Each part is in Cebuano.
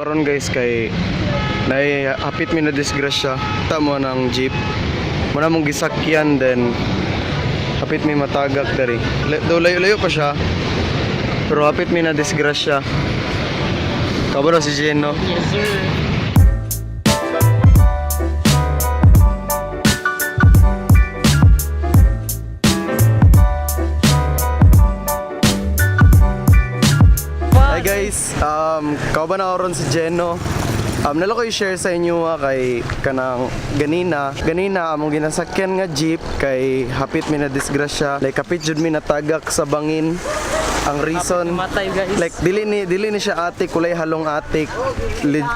Karon guys, kay nay hapit mi na disgrasya. Ta mo ng jeep. Muna mong gisakyan, then hapit mi matagak diri. Do layo-layo pa siya. Pero hapit mi na disgrasya. Kabalo si Geno. Yes, sir. Hi guys, kauban na ron si Jeno. Nalo ko i-share sa inyo kay kanang ganina. Ganina among ginasakyan nga jeep kay hapit mi na disgrasya. Like hapit jud mi natagak sa bangin. Ang reason Matay, guys. like dili ni siya atik, kulay halong atik.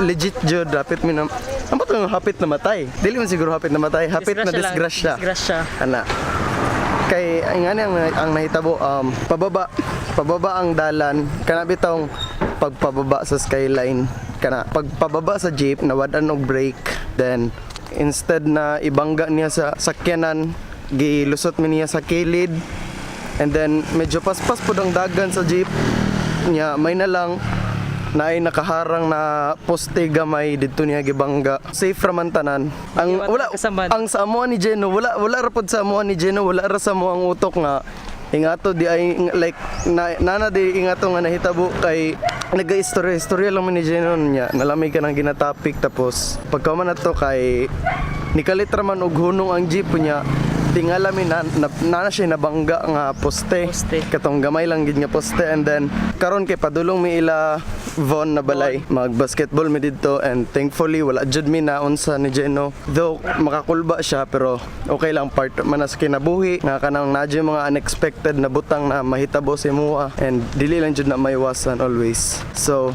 Legit jud hapit mi na. Ang ba't yung hapit na matay? Dili man siguro hapit na matay, hapit na Disgrasya lang. disgrasya. Disgrasya. Ana. Kay ang nga ang nahitabo, pababa pababa ang dalan kana bitong pagpababa sa skyline, kana pagpababa sa jeep nawad-an og brake, then instead na ibangga niya sa sakyanan, gilusot mi niya sa kilid, and then medyo paspas pud ang dagan sa jeep niya. May na lang naay nakaharang na poste gamay didto niya gibangga. Safe ra man tanan. Ang Iwan wala kasaman. ang sa amuan ni Jeno, wala wala ra pod sa amuan ni Jeno, wala ra sa amuang utok nga ingato di ay like na, nana di ingato nga nahitabo kay nag-istorya istorya lang man ni Jeno niya. Nalamig ka ng ginatapik, tapos pagka man nato kay nikalit ra man og hunong ang jeep niya, tingala mi na, na, na siya nabangga nga poste. Poste. Katong gamay lang gid nga poste, and then karon kay padulong mi ila Von na balay, mag basketball mi didto, and thankfully wala jud mi na unsa ni Jeno, though makakulba siya, pero okay lang, part man na sa kinabuhi nga kanang naa jud mga unexpected na butang na mahitabo sa imuha and dili lang jud na maiwasan always. So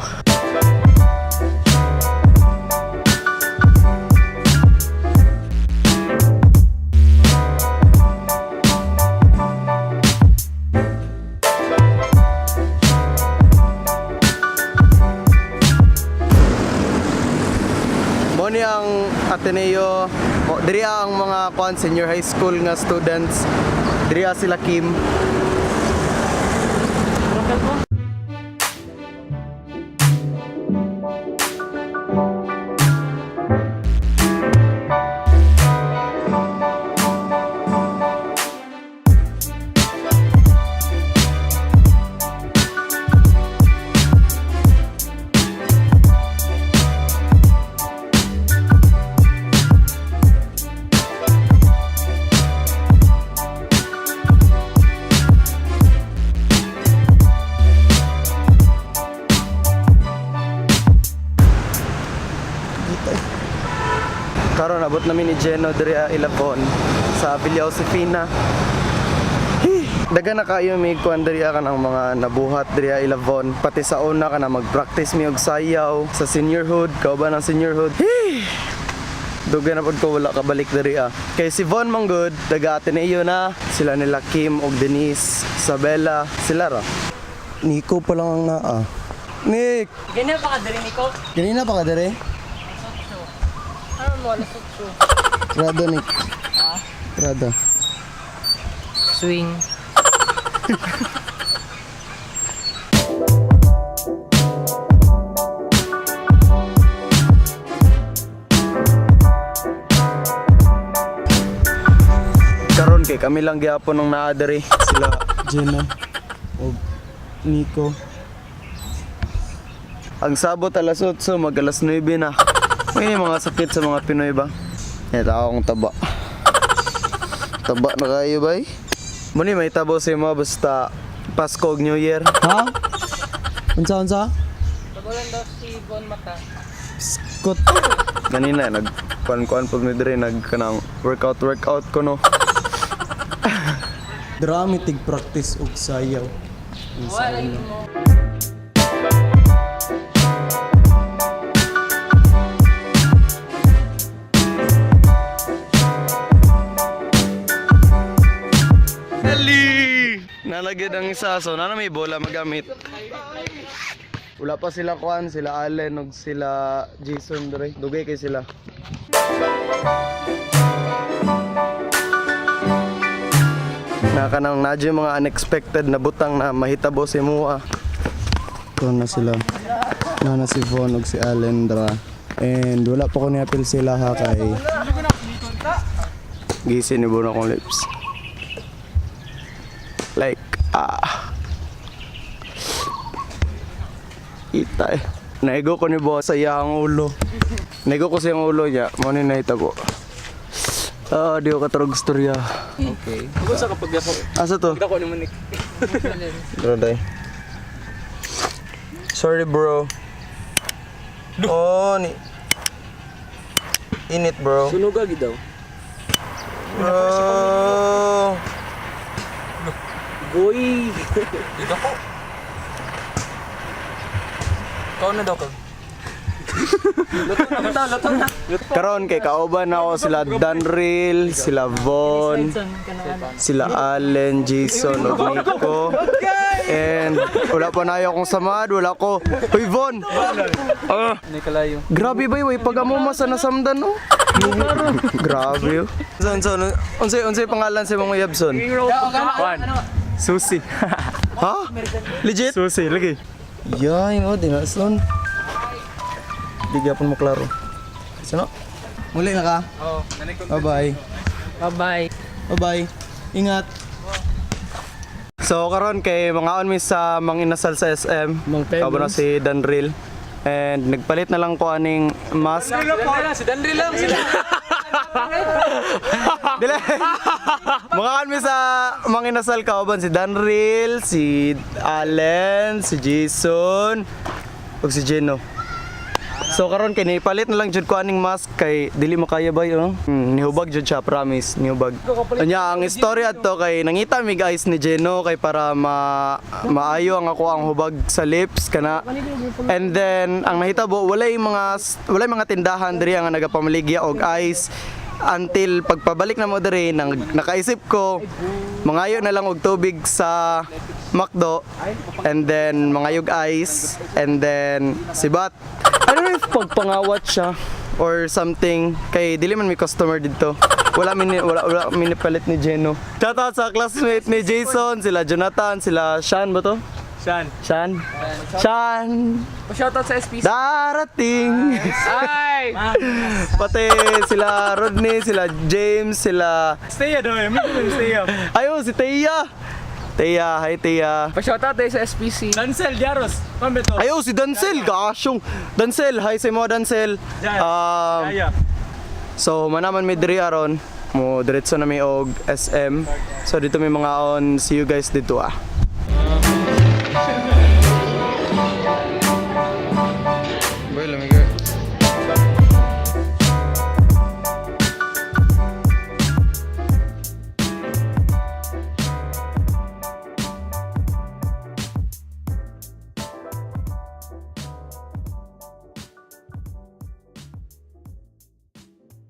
mo ni ang Ateneo mo, diri ang mga kuan senior high school nga students, diri sila Kim. Broken mo? Karon abot namin ni Jeno diri Ilabon sa Villa Josefina. Daga na kayo may kuan diri ka ng mga nabuhat diri Ilabon. Pati sa una ka na mag-practice mi og sayaw sa seniorhood, kauban ang seniorhood. Hih! Dugay na pod ko wala kabalik diri ah. Kay si Von Manggod, daga Ateneo na, sila nila Kim og Denise, Isabella, sila ra. Nico pa lang ang naa. Nick, Ganyan pa ka diri, Nico? ganina pa ka diri? Ano mo, alas 8. Rado, Nick. Ha? Rado. Swing. Karon kay kami lang gyapon ang naa diri, sila Jenna o Nico. Ang sabot alas 8, mag alas 9 na. May mga sakit sa mga Pinoy ba? Ito akong taba. Taba na kayo bay? Muni may tabo sa imo basta Pasko ug New Year. Ha? Unsa unsa? Tabulan daw si Bon Mata. Skot. Ganina nag kuan-kuan pud mi diri, nag kanang workout workout ko no. Drama tig practice og sayaw. Wala mo. Dali! Nalagid ang isa, so nana may bola magamit. Wala pa sila kuan, sila Allen ug sila Jason dre. Dugay kay sila. Na kanang nadyo mga unexpected na butang na mahitabo si Mua. Ito na sila. Na si Von ug si Alendra. And wala pa ko niapil sila ha kay gisin ni Von akong lips. Like, ah. Ita eh. Naigo ko ni boss sa iyang ulo. Naigo ko sa iyang ulo niya. Mo ni nahitabo. Ah, di ko katarog storya. Okay. Ako sa kapag ako. Asa to? Dako ni Monique. Bro, day. Sorry, bro. Oh, ni. Init, bro. Sunuga gid daw. Bro. Goy. Dito ko. Ikaw na daw ka. Luto na ba? Luto na. Karon kay kauban ako sila Danril, sila Von, sila Allen, Jason, ug Nico. And wala pa na akong samad, wala ko. Uy, Von! Ah, Nikalayo. grabe ba yun? Pag amo masa nasamdan, no? Grabe, oh. Son, son, unsay, unsay pangalan sa mga yabson? Juan. Susi. Ha? Legit? Susi, lagi. Yay, oh, di na son. Di gyapon mo klaro. Sino? Muli na ka? Oo. Bye-bye. Bye-bye. Bye-bye. Ingat. So karon kay mga on mi sa Manginasal sa SM. Mang Kabo na si Danril. And nagpalit na lang ko aning mask. Si Danri lang. Si Dili. Mga kami sa Manginasal kauban si Danril, si Allen, si Jason, ug si Gino. So karon kay nipalit na lang jud ko aning mask kay dili makaya bay oh. Nihubag jud siya, promise, nihubag. Anya ang istorya adto kay nangita mi guys ni Gino kay para ma maayo ang ako ang hubag sa lips kana. And then ang nahitabo walay mga tindahan diri ang nagapamaligya og ice until pagpabalik na mo diri nang nakaisip ko mangayo na lang og tubig sa McDo and then mangayog ice and then sibat. I don't know if pagpangawat siya or something kay dili man may customer didto. Wala mi nipalit ni Jeno. Shout out sa classmate ni Jason, sila Jonathan, sila Sean ba to? Sean. Sean. Sean. Shoutout sa SPC. Darating. Ay! Pati sila Rodney, sila James, sila Stay daw eh. Stay Ayo, si Thea. Thea, hi Thea. Pa-shoutout tayo sa SPC. Lancel Jaros. Pambeto. Ayo, si Dancel, gasyong. Dancel, hi sa mo Dancel. So, manaman mi diri aron. Mo diretso na mi og SM. So dito may mga on. See you guys dito ah. Boy, lamig.